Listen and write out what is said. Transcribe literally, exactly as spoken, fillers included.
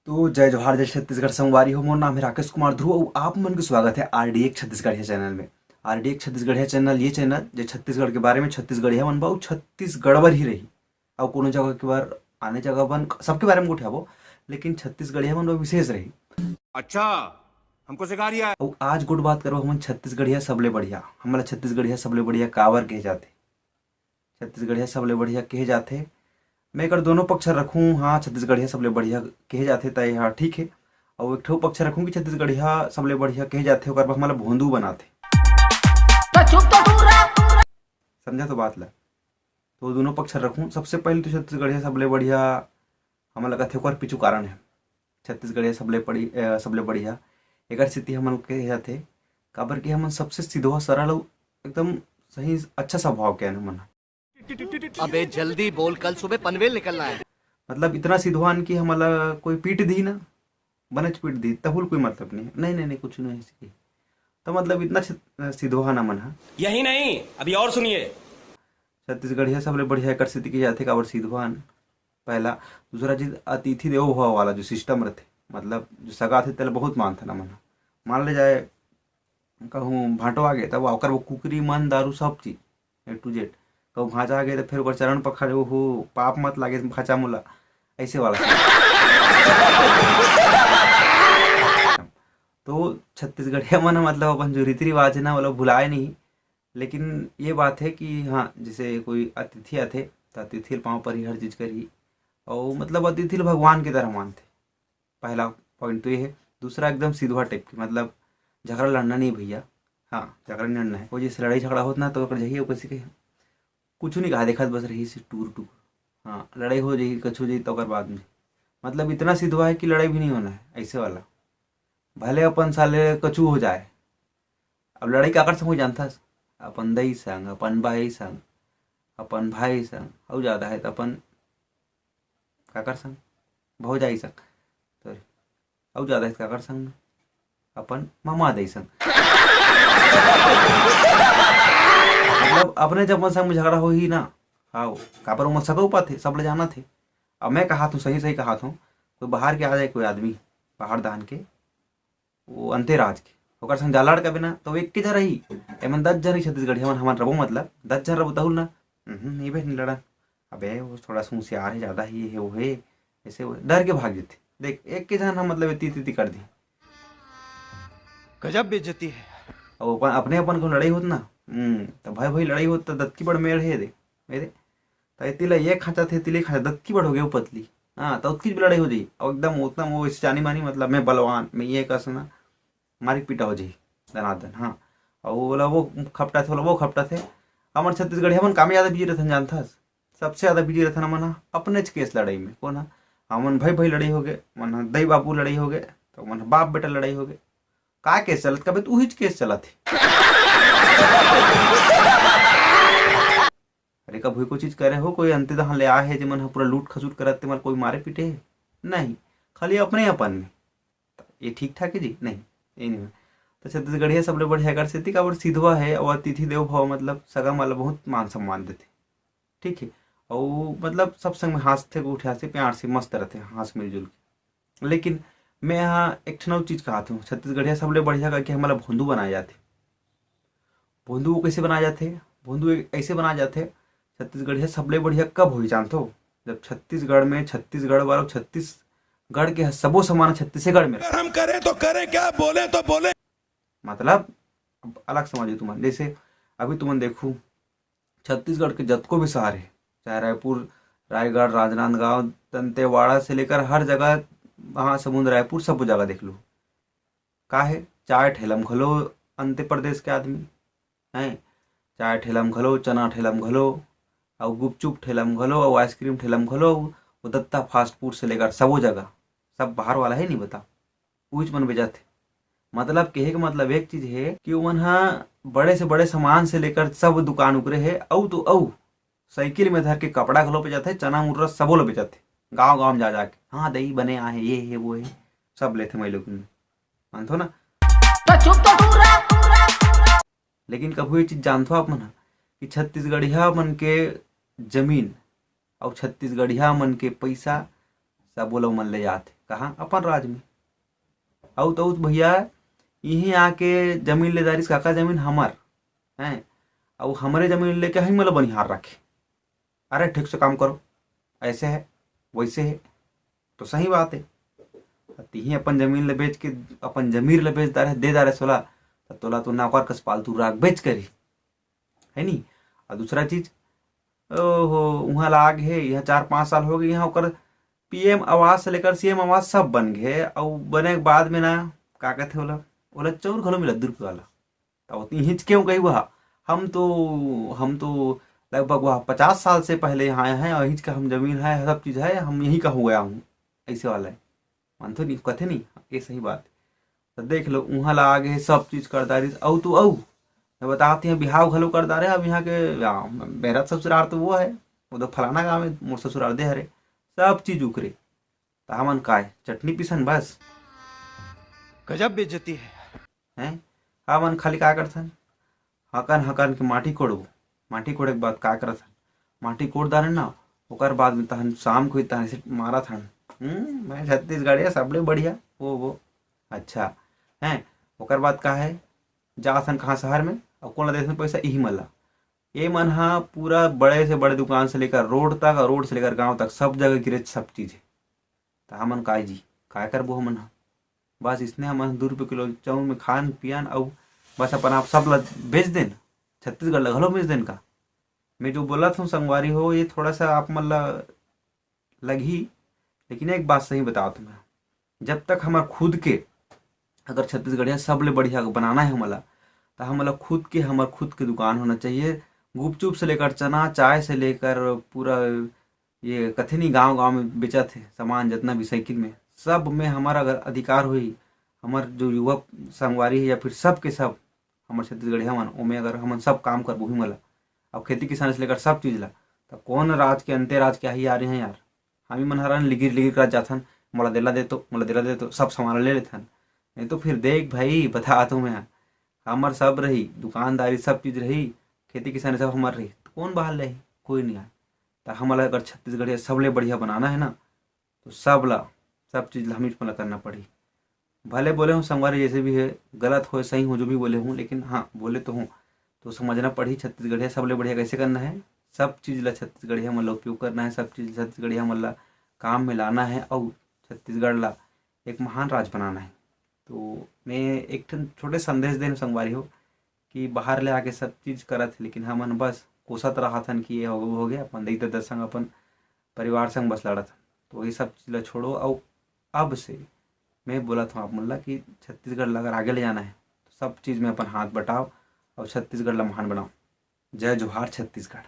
तो जय जोहार, जय छत्तीसगढ़ संगवारी हो। मोर नाम है राकेश कुमार ध्रुव अउ आप मन के स्वागत है आरडीएक्स छत्तीसगढ़िया चैनल में। आरडीएक्स छत्तीसगढ़िया चैनल ये चैनल जो छत्तीसगढ़ के बारे में, छत्तीसगढ़िया मन बा अउ छत्तीसगढ़ बर ही रही। अउ कोनो जगह के बार आने जगह बन सबके बारे में गोठियाबो, लेकिन छत्तीसगढ़िया मन बर विशेष रही। अच्छा, हमको सिखा रिया है। अउ आज गोठ बात करबो हमन छत्तीसगढ़िया सबले बढ़िया। हमला छत्तीसगढ़िया सबले बढ़िया काबर कहे जाथे? छत्तीसगढ़िया सबले बढ़िया कहे जाथे। मैं एकर दोनों पक्ष रखूं, हाँ, छत्तीसगढ़िया सबले बढ़िया कहे जाथे, त ये हा ठीक है। अउ एक ठो पक्ष रखूं कि छत्तीसगढ़िया सबले बढ़िया कहे जाथे, ओकर बर हमला भोंदू बनाथे। तो चुप तो टूरा। समझा तो बात ला? तो दोनों पक्ष रखूं। सबसे पहले तो छत्तीसगढ़िया सबले बढ़िया हमन लगत हे ओकर पीछू कारण है। छत्तीसगढ़िया सबले पड़ी-, अ, सबले बढ़िया एकर सेती हमन कहे जाथे, काबर कि हमन सबसे सिधवा, सरल अउ एकदम सही, अच्छा स्वभाव के आन हमन ह। अबे जल्दी बोल, कल सुबह पनवेल निकलना है। मतलब इतना सिधवान कि हमला कोई पीट दी ना, बनेच पीट दी, तहुल कोई मतलब नहीं, नहीं, नहीं, नहीं, कुछ नहीं है। तो मतलब इतना छ-, सिधवान हमन ह। यही नहीं, अभी और सुनिए। छत्तीसगढ़िया सबले बढ़िया एकर सेती के जाथे, काबर सिधवान पहला। दूसरा चीज, अतिथि देवो भव वाला जो सिस्टम रथे, मतलब जो सगा आथे, तेला बहुत मानथन हमन ह। मान ले जाए, कहूँ भांटो आ गे, तब ओकर वो कुकरी, मन, दारू, सब चीज, ए टू जेड। कहूँ भांचा आ गे, तो फिर ओकर चरण पखारे, "ओहो, पाप मत लागे भांचा मोला", ऐसे वाला। तो छत्तीसगढ़िया मन ह, मतलब, अपन जो रीति रिवाज है ना, ओला भुलाए नहीं। लेकिन ये बात है कि हाँ, जैसे कोई अतिथि आथे, तो अतिथि ल पाँव परही, हर चीज करही। अउ मतलब अतिथि ल भगवान की तरह मानथे। पहला पॉइंट तो ये है। दूसरा एकदम सिधवा टाइप के, मतलब झगड़ा लड़ना नहीं भैया। हाँ, झगड़ा नहीं लड़ना है। वो जैसे लड़ाई झगड़ा होत ना, तो ओकर जही ओकर से कहे, "कुछ नहीं कहा, देखत बस रही से टूर टूर।" हाँ, लड़ाई हो जाही, कुछ हो जाही, तो ओकर बाद में, मतलब इतना सिधवा है कि लड़ाई भी नहीं होना है, ऐसे वाला। भले अपन साले कछु हो जाए। अब लड़ाई काकर संग हो जानथस? अपन दई संग, अपन भाई संग, अपन भाई संग, अउ ज्यादा है तो अपन काकर संग? भौजाई संग। सॉरी, अउ ज्यादा है तो काकर संग? अपन ममा दई संग। मतलब अपने जब अपन संग में झगड़ा होही ना, हाँ, काबर ओमन सगा हो पाथे, सब ले जाना थे। अब मैं कहा थूँ, सही सही कहा थूँ, कोई बाहर के आ जाए, कोई आदमी बाहर दान के, वो अंते राज के, ओकर संग जा लड़ के बिना, तो वो एक के झन रही। एमन दस झन रही छत्तीसगढ़िया मन, हमन रबो, मतलब दस झन रबो तहुल ना। हम्म, नहीं बे, नहीं लड़न। अबे वो थोड़ा सा होशियार है, ज्यादा ही है, वो है, ऐसे वो डर के भाग जथे। देख, एक के झन हम, मतलब इतनी इतनी कर दी। गजब बेइज्जती है। अब अपन, अपने अपन को लड़ाई होत ना, हम्म, तो भाई भाई लड़ाई होत तो दतकी बड़ मेड़ है दे, मेरे। तो इतनी ला ये खाचा थे, इतनी ला ये खाचा, दतकी बड़ हो गई वो पतली। हाँ, तो उतकी लड़ाई हो जाई। और एकदम उतना वो इस जानी मानी, मतलब मैं बलवान, मैं ये कस ना, मारी पीटा हो जाई, दनादन। हाँ, और वो बोला वो खपटा थे, बोला वो खपटा थे। हमर छत्तीसगढ़िया मन कामे ज्यादा बिजी रहथन, जानथस? सबसे ज्यादा बिजी रहथन हमन ह अपनेच केस लड़ाई में। कोन ह? हमन भाई भाई लड़ाई हो गए, मन ह दई बाबू लड़ाई हो गए, तो मन ह बाप बेटा लड़ाई हो गए। का केस चलत? कबे तो उहीच केस चलत हे। अरे, कभू एको चीज करे हो, कोई अंते दहां ले आए हे, जेमन ह पूरा लूट खसूट करत, तेमन कोई मारे पीटे हे? नहीं, खाली अपने अपन में। त ये ठीक ठाक हे जी? नहीं, ये नहीं हे। तो छत्तीसगढ़िया सबले बढ़िया एकर सेती, काबर सिधवा हे, अउ अतिथि देवो भव, मतलब सगा मन ला बहुत मान सम्मान देथे। ठीक हे, अउ मतलब सब संग में हाँसथे, गोठियाथे, प्यार से मस्त रहथे, हाँस मिलजुल के। लेकिन मैं यहाँ एक ठन अउ चीज कहत हूँ, छत्तीसगढ़िया सबले बढ़िया करके हमला भोंदू बनाए जाथे। भोंदू वो कैसे बनाए जाथे? भोंदू एक ऐसे बनाए जाथे, छत्तीसगढ़िया सबले बढ़िया कब होही जानथो? जब छत्तीसगढ़ में छत्तीसगढ़ वाला, छत्तीसगढ़ के सबो समान छत्तीसगढ़ में। अगर हम करें तो करें क्या, बोले तो बोले। मतलब, अब अलग समझो तुमन, जैसे अभी तुमन देखू, छत्तीसगढ़ के जतको भी शहर हे, चाहे रायपुर, रायगढ़, राजनांदगांव, दंतेवाड़ा से लेकर हर जगह, महासमुंद, रायपुर, सब जगह देख लो, का हे, चाय ठेला म घलो अंते प्रदेश के आदमी हे, चाय ठेला म घलो, चना ठेला म घलो, अउ गुपचुप ठेला म घलो, अउ आइसक्रीम ठेला म घलो, वो दत्ता फास्ट फूड से लेकर सबो जगह, सब बाहर वाला हे, नहीं बता, उहीच मन बेचत हे। मतलब, कहे के मतलब एक चीज हे कि ओमन ह बड़े से बड़े सामान से लेकर सब दुकान उकरे हे, अउ तो अउ साइकिल में धर के कपड़ा घलो बेचत हे, चना मुर्रा सबो ल बेचत हे, गाँव गाँव में जा जा के, "हाँ दई, बने आए हे, ये हे, वो हे", सब लेथे मई लोग। मानथो ना? तो चुप तो टूरा, टूरा, टूरा। लेकिन कभू ये चीज जानथो आप मन ह कि छत्तीसगढ़िया मन के जमीन अउ छत्तीसगढ़िया मन के पइसा सबो ल ओमन ले जाथे। कहाँ? अपन राज में। अउ तो भैया, इहीं आके जमीन ले डारिस, काकर जमीन? हमर, हैं? अउ हमरे जमीन लेके हमला बनिहार रखे। अरे ठीक से काम करो, ऐसे है, वैसे है, तो सही बात है। त तिहीं अपन जमीन ल बेच के, अपन जमीर ल बेच डारे, दे डारे सोला, त तोला तो नौकर कस पालतू राख बेच करी, है नी? और दूसरा चीज, ओहो, उहाँ लाग है, यहाँ चार पाँच साल हो गए, यहाँ ओकर पीएम आवास से लेकर सीएम आवास सब बन गए, और बने के बाद में ना, का कहते ओला, ओला चौर घलो मिला दू रुपये वाला। त इहिंच क्यों कही वह, हम तो, हम तो लगभग वह पचास साल से पहले यहाँ आए हैं, और इहिंच का हम जमीन है, सब चीज़ है, हम यहीं का हो गया हूँ, ऐसे वाला है। मानथो नहीं, कथे नहीं, ये सही बात। तो देख लो, उहाँ ला आगे सब चीज़ कर डारिस, अउ तो अउ, मैं बताती हूँ, बिहाव घलो कर डारे। अब यहाँ के, आ, मेरा ससुराल तो वो है, वो तो फलाना गाँव में मोर ससुराल दे हरे, सब चीज़ उकरे। त हमन काय चटनी पीसन बस? गजब बेइज्जती है। हैं? हमन खाली का करथन? हकन हकन के माटी कोड़बो। माटी कोड़े के बाद का करथन? माटी कोड़ डारे ना, ओकर बाद में तहन शाम को ही तहन से मारत हन। हम्म, मैं छत्तीसगढ़िया सबले बढ़िया, वो, वो। अच्छा, हैं? ओकर बाद का है? जाथन कहाँ? शहर में। अउ कोन ला देथन पैसा? इही मन ला। ये मन हा पूरा बड़े से बड़े दुकान से लेकर रोड तक, और रोड से लेकर गांव तक, सब जगह गिरे सब चीज है। त हमन काय जी, काय करबो हमन ह? बस इसने हमन दू रुपये किलो चाउर में खान पियन, अउ बस अपन आप सब ला बेच देन, छत्तीसगढ़ ला घलो बेच देन का? मैं जो बोलत हूँ संगवारी हो, ये थोड़ा सा आप मन ला लगही, लेकिन एक बात सही बतावत हूँ मैं, जब तक हमर खुद के, अगर छत्तीसगढ़िया सबले बढ़िया बनाना है हमला, त हमला खुद के, हमर खुद के दुकान होना चाहिए। गुपचुप से लेकर चना, चाय से लेकर पूरा ये कथे नहीं, गांव गांव में बेचत है सामान, जितना भी साइकिल में, सब में हमारा अगर अधिकार होही, हमर जो युवा संगवारी है या फिर सब के सब हमर छत्तीसगढ़िया मन, ओमे अगर हमन सब काम करबो ही मला, अब खेती किसानी से लेकर सब चीज ला, त कौन राज के अंते राज के आही यार, यहाँ यार? हम ही मन हरन लिगिर लिगिर कर जाथन, मोला देला दे तो, मोला देला दे तो, सब सामान ले लेथन। नहीं तो फिर देख भाई, बता तो मैं, हमर सब रही, दुकानदारी सब चीज रही, खेती किसानी सब हमर रही, त कौन बाहर ले आही? कोई नहीं आए। त हमला अगर छत्तीसगढ़िया सबले बढ़िया बनाना है ना, तो सब ला, सब चीज ला हमीच मन ला करना पड़ही। भले बोले हूँ संगवारी, जैसे भी है, गलत हो, सही हो, जो भी बोले हूँ, लेकिन हाँ, बोले तो हूँ, तो समझना पड़ही छत्तीसगढ़िया सबले बढ़िया कैसे करना है। सब चीज ला छत्तीसगढ़िया मन ला उपयोग करना है, सब चीज छत्तीसगढ़िया मन ला काम में लाना है, और छत्तीसगढ़ ला एक महान राज बनाना है। तो मैं एक ठन छोटे संदेश देन संगवारी हो, कि बाहर ले आके सब चीज करत है, लेकिन हमन बस कोसत रहत हन कि ये हो, हो गया, अपन दई ददा संग, अपन परिवार संग बस लड़त हन। तो ये सब चीज ला छोड़ो, अउ अब से मैं बोलत हूँ आप मन ला कि छत्तीसगढ़ ला अगर आगे ले जाना है, तो सब चीज में अपन हाथ बटाओ और छत्तीसगढ़ ला महान बनाओ। जय जोहार छत्तीसगढ़।